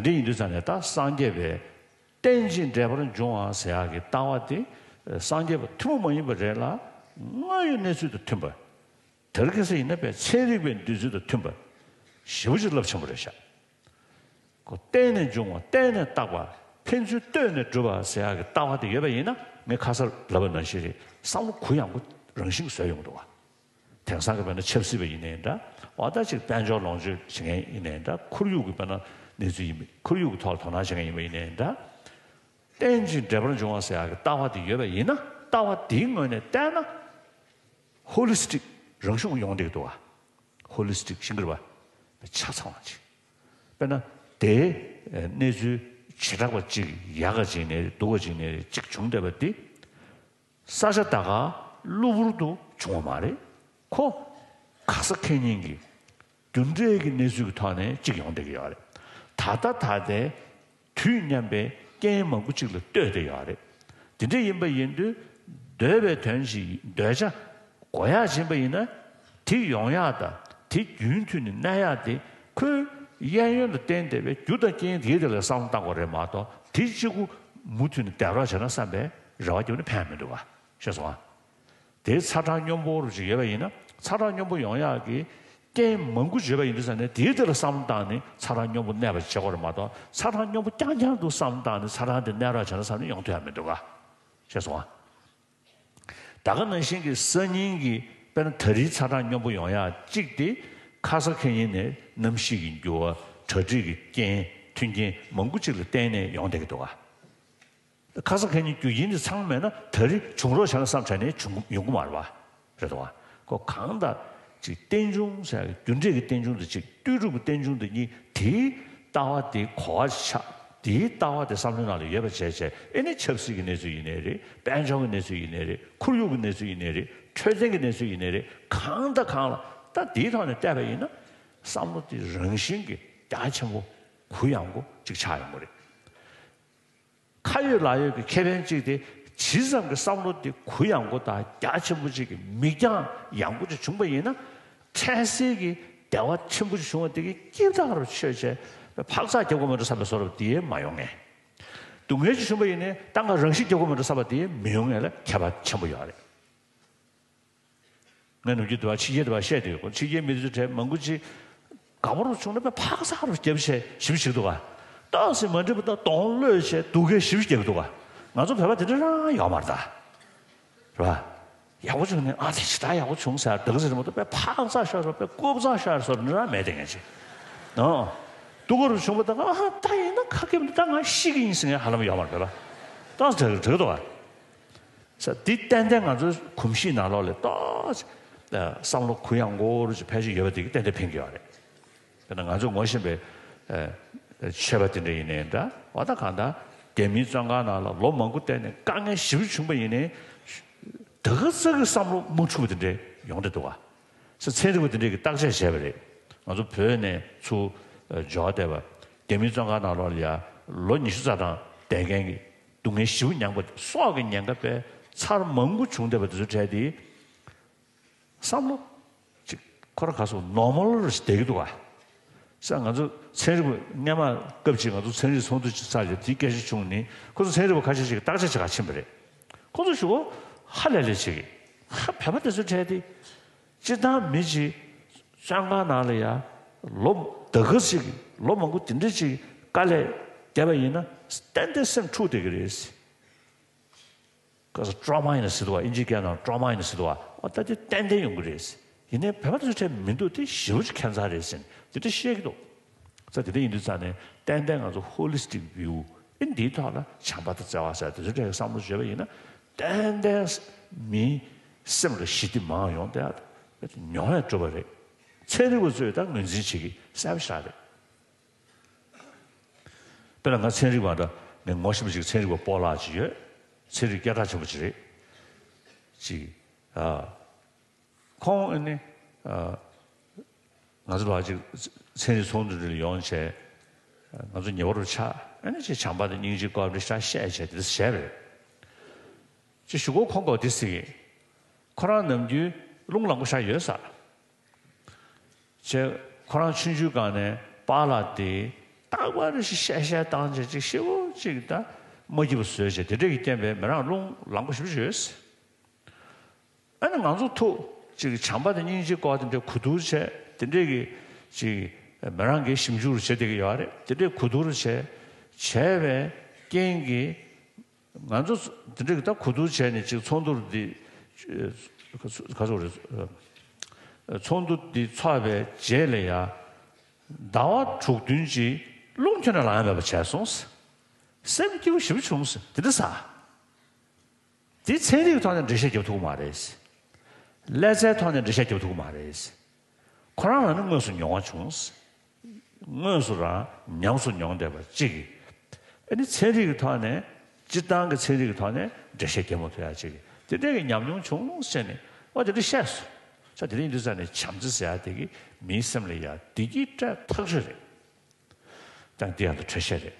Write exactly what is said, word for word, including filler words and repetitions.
འདི་ཡིན་དུས་ཙང་ནས་ད་སངས་རྒྱས་པའི་རྟེན་ཅིང་འབྲེལ་པར་འབྱུང་བ་ཟེར་ཡག་གི་ལྟ་བ་དེ་སངས་རྒྱས་པ་ཐུན་མོང་མ་ཡིན་པ་རེད་ལ། དངོས་ཡོད་གནས་ཚུལ་དང་མཐུན་པ། དེ་རིང་ཁ་སང་ཡིན་ན་པའི་ཚན་རིག་པའི་འདོད་ཚུལ་དང་མཐུན་པ་ཞེ་པོ་ཅིག་རླབས་ཆེན་པོ་རེད་ཤག་ཁོ་བརྟེན་ནས་འབྱུང་བ། བརྟེན་ནས་བཏགས་པ། ཕན་ཚུན་ལྟོས་ནས་གྲུབ་པ་ཟེར་ཡག་གི་ལྟ་བ་དེ་ཡོད་པ་ཡིན་ན། ངས་ཁ་སང་ལབ་པ་ནང་བཞིན་རེད། བསམ་བློ་གུ་ཡངས་པོ་རང་བཞིན་བཟོས་ཡོང་འདུག་བ། དེང་སང་གི་དཔེར་ན་ཆབ་སྲིད་པ་ཡིན་ནའི་འདྲ། འོ་ད་ཅིག་དཔལ་འབྱོར་ལོངས་སྤྱོད་བྱེད་མཁན་ཡིན་ནའི་འདྲ། ཁོར་ཡུག་གི་དཔེར་ན་གནས་ཚུལ་ཡིན། ཁོར་ཡུག་གི་ཐོག་ལ་དོ་སྣང་བྱེད་མཁན་ཡིན་པ་ཡིན་ནའི་འདྲ། རྟེན་ཅིང་འབྲེལ་པར་འབྱུང་བ་ཟེར་ཡག་གི་ལྟ་བ་དེ་ཡོད་པ་ཡིན་ན། ལྟ་བ་དེའི་ངོས་ནས་བལྟས་ན། ཧོ་ལི་སི་ཊིག་རང་བྱུང་ཡོང་བསྡད་ཀྱི་འདུག་བ། ཧོ་ལི་སི་ཊིག་ཤིང་གི་རེད་པ། ཆ་ཚང་བ་ཅིག་དཔེར་ན་དེའི་གནས་ཚུལ་བྱེ་བྲག་པ་གཅིག་ཡག་ག་ཅིག་ནས་སྡུག་ག་ཅིག་ནས་གཅིག་བྱུང་བསྡད་པ་འདི་ས་ཆ་ད་ག་གློ་བུར་དུ་བྱུང་བ་མ་རེད། ཁོ་ག་ས་འཁེལ་ཉིན་གྱི་རྒྱུ་འབྲས་ཀྱི་གནས་ཚུལ་གྱི་ཐོག་ནས་གཅིག་ཡོང་བསྡད་ཀྱི་ཡོད་རེད། ད་ལྟ་ད་ལྟའི་དུས་མཉམ་པའི་རྐྱེན་མང་པོ་གཅིག་ལ་ལྟོས་བསྡད་ཡོད་རེད། དེ་འདྲ་ཡིན་པ་ཡིན་དུས། འདོད་པའི་དོན་ཞིག་འདོད་བྱ་གོ་ཡག་ཕྱིན་པ་ཡིན་ན། དེ་ཡོང་ཡག་དང་དེ་རྒྱུན་མཐུད་ནས་གནས་ཡག་དེ་ཁོའི་གཡས་གཡོན་ལ་བརྟེན་བསྡད་པའི་རྒྱུ་དང་རྐྱེན་དེའི་དེ་ལ་བསམ་བློ་བཏང་དགོས་རེད་མ་གཏོགས། དེ་གཅིག་པུ་མུ་མཐུད་ནས་བསྡད་རོགས་བྱས་ན་བསམ་པའི་རེ་བ་བརྒྱབ་ན་ཕན་མི་འདུག་ག་ཤེས་སོང་ཨ། དེའི་ཚ་གྲང་སྙོམས་པོ་རུ་ཅིག་ཡོད་པ་ཡིན་ན། ཚ་གྲང་སྙོམས་པོ་ཡོང་ཡག་གི་རྐྱེན་མང་པོ་ཅིག་ཡོད་པ་ཡིན་དུས་ཙང་ནས། དེའི་དེ་ལ་བསམ་བློ་བཏང་ནས་ཚ་གྲང་སྙོམས་པོ་གནས་པ་བྱེད་དགོས་རེད་མ་གཏོགས། ཚ་གྲང་སྙོམས་པོ་རྐྱང་རྐྱང་དུ་བསམ་བློ་བཏང་ནས་ཚ་གྲང་དེ་གནས་རོགས་བྱས་ན་བསམ་ནས་ཡོང་ཐུབ་ཡག་མི་འདུག་ག་ཤེས་སོང་ཨ། ད་ག་ནང་བཞིན་གྱི་སང་ཉིན་གྱི་དཔེར་ན་ད་རེས་ཚ་གྲང་སྙོམས་པོ་ཡོང་ཡག་གཅིག་དེ་ཁ་ས་ཁ་ཉིན་ནས་གནམ་གཤིས་ཀྱི་འགྱུར་བ། གྲ་སྒྲིག་གི་རྐྱེན། མཐུན་རྐྱེན་མང་པོ་ཅིག་ལ་བརྟེན་ནས་ཡོང་བསྡད་ཀྱི་འདུག་ག་ཁ་ས་ཁ་ཉིན་རྒྱུ་རྐྱེན་དེ་ཚང་མེད་ན་ད་རེས་བྱུང་རོགས་བྱས་ན་བསམ་བྱས་ནས་བྱུང་ཡོང་གི་མ་རེད་པ། རེད་དོ། ཁོ་གང་ལྟར་ཅིག་རྟེན་འབྱུང་ཟེར་ཡག་རྒྱུ་འབྲས་ཀྱི་རྟེན་འབྱུང་དེ་གཅིག་ལྟོས་གྲུབ་ཀྱི་རྟེན་འབྱུང་དེ་གཉིས། དེའི་ལྟ་བ་དེ་གོ་བ་ཆགས། དེའི་ལྟ་བ་དེ་བསམ་བློའི་ནང་ལ་ཡོད་པ་བྱས་བྱས། ཨེ་ནི་ཆབ་སྲིད་ཀྱི་གནས་ཚུལ་ཡིན་ནའི་རེད། དཔལ་འབྱོར་གྱི་གནས་ཚུལ་ཡིན་ནའི་རེད། ཁོར་ཡུག་གི་གནས་ཚུལ་ཡིན་ནའི་རེད། འཕྲོད་བསྟེན་གྱི་གནས་ཚུལ་ཡིན་ནའི་རེད། གང་དང་གང་ལ་ད་དེའི་ཐོག་ནས་བལྟས་པ་ཡིན་ན། བསམ་བློ་དེ་རང་བཞིན་གྱིས་རྒྱ་ཆེན་པོ་གུ་ཡངས་པོ་ཅིག་ཆགས་ཡོང་གི་རེད། ཁ་ཡོད་ལག་ཡོད་ཀྱི་ཁེ་ཕན་གཅིག་དེ། ཇི་ཙམ་གྱི་བསམ་བློ་དེ་གུ་ཡངས་པོ་དང་རྒྱ་ཆེན་པོ་ཅིག་གི་མིག་རྒྱང་ཡངས་པོ་ཅིག་བྱུང་པ་ཡིན་ན། འཕྲལ་སེལ་གྱི་བདེ་བ་ཆེན་པོ་ཅིག་བྱུང་བ་དེ་གི་སྐྱིད་ཐག་རུ་ཆོད་བྱས། འཕག་འཚག་རྒྱབ་དགོས་མེད་འགྲོ་བསམ་པའི་བཟོ་འདྲ་དེ་མ་ཡོང་ངེས། སྡུག་བསྔལ་ཅིག་བྱུང་པ་ཡིན་ནའི་ད་ང་རང་ཤི་རྒྱག་དགོས་མེད་འགྲོ་བསམ་པ་དེ་མི་ཡོང་ངེས་ལ་ཁྱད་པར་ཆེན་པོ་ཡོད་རེད། ངས་ནམ་རྒྱུན་དུ་བ་ཕྱི་རྒྱལ་དུ་བ་བཤད་དུས། ཕྱི་རྒྱལ་མི་ཚོའི་གྲས་མང་པོ་ཅིག་དགའ་པོ་རུ་བྱུང་ན་དཔེ་འཕག་འཚག་རུ་རྒྱབ་བྱས་ཞིབ་ཞིག་འདུག་ག་ཏོག་ཙམ་མ་འགྲིག་པ་དང་གདོང་གློད་བྱས་སྡུག་སྐད་ཞིབ་རྒྱབ་འདུག་ག་ང་ཚོ་བོད་པ་དེ་འདྲ་རང་ཡོད་མ་རེད་ད། རེད་པ། ཡག་པོ་བྱུང་ནས། ཨ་དེ་ཇི་ལྟར་ཡག་པོ་བྱུང་ཟེར། དག་ཟེར་མ་གཏོགས་དཔེ་འཕག་འཚག་ཤོར་སོང་། དཔེ་ལྐུགས་འཚག་ཤོར་སོང་འདྲ་མེད་དེ་ངས་ཅིག་ཨོ། སྡུག་ག་རུ་བྱུང་པ་དང་། ཨ་ད་ཡིན་ན་ཁ་སྐྱེམས་འདི་ད་ང་ཤི་གི་ཡིན་ཟེར་མཁན་ཧ་ལམ་ཡོད་མ་རེད་པ། ཏོག་ཙམ་དྲག་དྲག་འདུག་ག་ས་འདི་ཏན་ཏན་ང་ཚོའི་གོམས་གཤིས་ནང་ལོགས་ལ་ཏོག་ཙམ་བསམ་བློ་གུ་ཡངས་པོ་རུ་ཅིག་ཕལ་ཆེར་ཡོད་པ་དེ་གིས་ཏན་ཏན་ཕན་གྱི་ཡོད་རེད། དཔེར་ན་ང་ཚོས་ངོ་ཤེས་པའི་ཨ་ཆོས་པ་དེ་འདྲ་ཡིན་ནའི་འདྲ། འོ་ད་གང་ལྟར་རྒྱ་མིའི་བཙོན་ཁང་ནང་ལ་ལོ་མང་པོ་བསྡད་ནས་དཀའ་ངལ་ཞེ་པོ་བྱུང་པ་ཡིན་ནའི། ད་ག་ས་གི་བསམ་བློ་མ་འཁྲུགས་པ་དེ་འདྲ་ཡོང་བསྡད་འདུག་ག་ས་ཚན་རིག་པ་དེ་འདྲས་ཀྱིས་བརྟག་དཔྱད་བྱས་པ་རེད། ང་ཚོ་བོད་ནས་ཚུར་འབྱོར་བསྡད་པ། རྒྱ་མིའི་བཙོན་ཁང་ནང་ལོགས་ལ་ཡ་ལོ་ཉི་ཤུ་རྩ་གྲངས་བསྡད་མཁན་གྱི་སྡུག་བསྔལ་ཞེ་པོ་མྱངས་པ། སྲོག་གི་ཉེན་ཁ་དཔེ་ཚར་མང་པོ་བྱུང་བསྡད་པ་དེ་ཚོའི་གྲས་དེ། བསམ་བློ་ཅིག་ཁོ་རང་ག་སོ་ནོར་མལ་རུ་ཞིག་བསྡད་ཀྱི་འདུག་ག་ས་ང་ཚོ་ཚན་རིག་པ་སྔོན་མ་སྐབས་ཅིག་ང་ཚོ་ཚན་རིག་ཚོགས་འདུ་ཅིག་ཚར་རྗེས་དེའི་སྐད་ཆ་བྱུང་ནས། ཁོ་ཚོ་ཚན་རིག་པ་ཁ་ཤས་ཤིག་བརྟག་དཔྱད་བྱེད་ག་ཕྱིན་པ་རེད། ཁོ་ཚོ་ཞུ་གོ་ཧ་ལས་ལས་བྱེད་ཀྱི། ཧ། བོད་པ་དེ་ཚོའི་གྲས་དེ། སྤྱིར་བཏང་མི་གཅིག་བཙོན་ཁང་ནང་ལ་ཡ་ལོ་ད་ག་ཅིག་ལོ་མང་པོ་དེ་འདྲ་ཅིག་དཀའ་ལས་བརྒྱབ་པ་ཡིན་ན་ཏན་ཏན་སེམས་འཁྲུག་བསྡད་ཀྱི་རེད། ཀ་ས་ཊོ་མ་ཡིན་ན་ཟེར་འདུག་བ། ཨིན་ཇིའི་སྐད་ནང་ཊོ་མ་ཡིན་ན་ཟེར་འདུག་བ། འོ་ད་དེ་ཏན་ཏན་ཡོང་གི་རེད། ཡིན་ནའི་བོད་པ་དེ་ཚོའི་གྲས་མི་འདུག་དེ་ཞེ་པོ་ཅིག་ཁྱད་མཚར་རེད་ཟེར་ནས་དེ་འདྲ་བཤད་ཀྱི་འདུག་ས་དེ་འདྲ་ཡིན་དུས་ཙང་ནས་ཏན་ཏན་ང་ཚོ་ཧོ་ལི་སི་ཊིག་བིའུ། ཨེ་འདིའི་ཐོག་ལ་བྱམས་པ་དང་བརྩེ་བ་ཟེར་དེ་ཚོའི་གྲས་ཀྱི་བསམ་བློ་བརྗོད་པ་ཡིན་ན། ཏན་ཏན་མིའི་སེམས་ལ་ཞི་བདེ་མང་ཡོང་བསྡད། མྱོང་བས་གྲུབ་པ་རེད། ཚན་རིག་པ་ཚོས་ད་ངོས་འཛིན་བྱེད་ཀྱི་གསལ་པོ་ཞེ་དྲག་རེད། དཔེར་ན་ང་ཚན་རིག་པ་འདྲ། ངས་ངོ་ཤེས་པ་ཅིག་ཚན་རིག་པ་སྤོ་ལགས་ཅིག་ཡོད། ཚན་རིག་སྐད་གྲགས་ཆེན་པོ་ཅིག་རེད། ཅིག་ཨ། ཁོང་ཨ་ནི་ཨ། ང་ཚོ་ལ་ཅིག་ཚན་རིག་ཚོགས་འདུ་འདི་ལ་ཡོང་བྱས། ང་ཚོ་ཉེ་བར་ཆགས། ཨ་ནི་ཅིག་བྱམས་པ་དང་སྙིང་རྗེའི་སྐོར་འདི་ཤ་བཤད་བྱས་དེ་འདྲ་བྱས་པ་རེད། ཅིག་གཞུག་གུ་ཁོང་གིས་འདི་ཟེར་གི། ཁོ་རང་ནམ་རྒྱུན་རླུང་ལངས་པོ་ཞེ་དྲག་ཡོད་ས། ཅེས་ཁོ་རང་ཆུང་ཆུང་སྒང་ནས་པཱ་ལགས་དེ་ རྟག་པར་ཞིག་བཤད་བཤད་བཏང་བྱས་ཅིག་ཞེ་པོ་ཅིག་ད་མ་སྐྱིད་པ་བཟོས་བྱས། དེ་འདྲས་ཀྱི་རྐྱེན་པས་མི་རང་རླུང་ལངས་པ་ཞེ་པོ་ཅིག་ཡོད། ཨ་ནི་ང་ཚོ་ཐུག་ཅིག་བྱམས་པ་དང་སྙིང་རྗེ་སྐོར་དེ་འདྲས་གོ་བསྡུར་བྱས། དེ་འདྲས་ཀྱི་ཅིག་མི་རང་གིས་ཞིབ་འཇུག་བྱེད་བསྡད་ཀྱི་ཡོད་རེད། དེ་འདྲས་གོ་བསྡུར་བྱས་བྱས་པའི་རྐྱེན་གྱིས། ང་ཚོ་དེ་འདྲ་གི་ད་གོ་བསྡུར་བྱས་ནས་ཅིག་ཚོགས་འདུ་འདི་ག་ཚོད་རེད། ཚོགས་འདུ་འདི་ཚོགས་པའི་རྗེས་ལ་ཡ་ཟླ་བ་དྲུག་བདུན་ཅིག་རླུང་ཁྱོན་ནས་ལངས་ཡ་མེད་པ་བྱས་སོང་། སེམས་སྐྱིད་པོ་ཞེ་པོ་བྱུང་། དེ་འདྲ་ས། དེ་ཚན་རིག་གི་ཐོག་ནས་འགྲེལ་བཤད་རྒྱབ་ཐུབ་ཀྱི་མ་རེད། ཀླད་རྩའི་ཐོག་ནས་འགྲེལ་བཤད་རྒྱབ་ཐུབ་ཀྱི་མ་རེད། ཁོ་རང་ལ་ནི་དངོས་སུ་མྱོང་བ་བྱུང་། དངོས་སུ་རང་ཉམས་སུ་མྱོང་བསྡད་པ་གཅིག་གིས། ཨ་ནི་ཚན་རིག་གི་ཐོག་ནས། སྤྱིར་བཏང་གི་ཚན་རིག་གི་ཐོག་ནས་འགྲེལ་བཤད་རྒྱབ་མ་ཐུབ་ཡ་གཅིག་གིས། དེ་འདྲའི་གི་ཉམས་མྱོང་བྱུང་ཟེར་ནས་ཨོ་དེ་འདྲ་བཤད་སོང་། ས་དེ་རིང་འདི་ས་ནས་བྱམས་བརྩེ་ཟེར་ཡ་དེ་གིས་མིའི་སེམས་ལ་ཡ་བདེ་སྐྱིད་སྤྲད་ཐག་ཆོད་རེད། ད་འདི་ཡང་དུ་འཕྲོད་བཤད་རེད།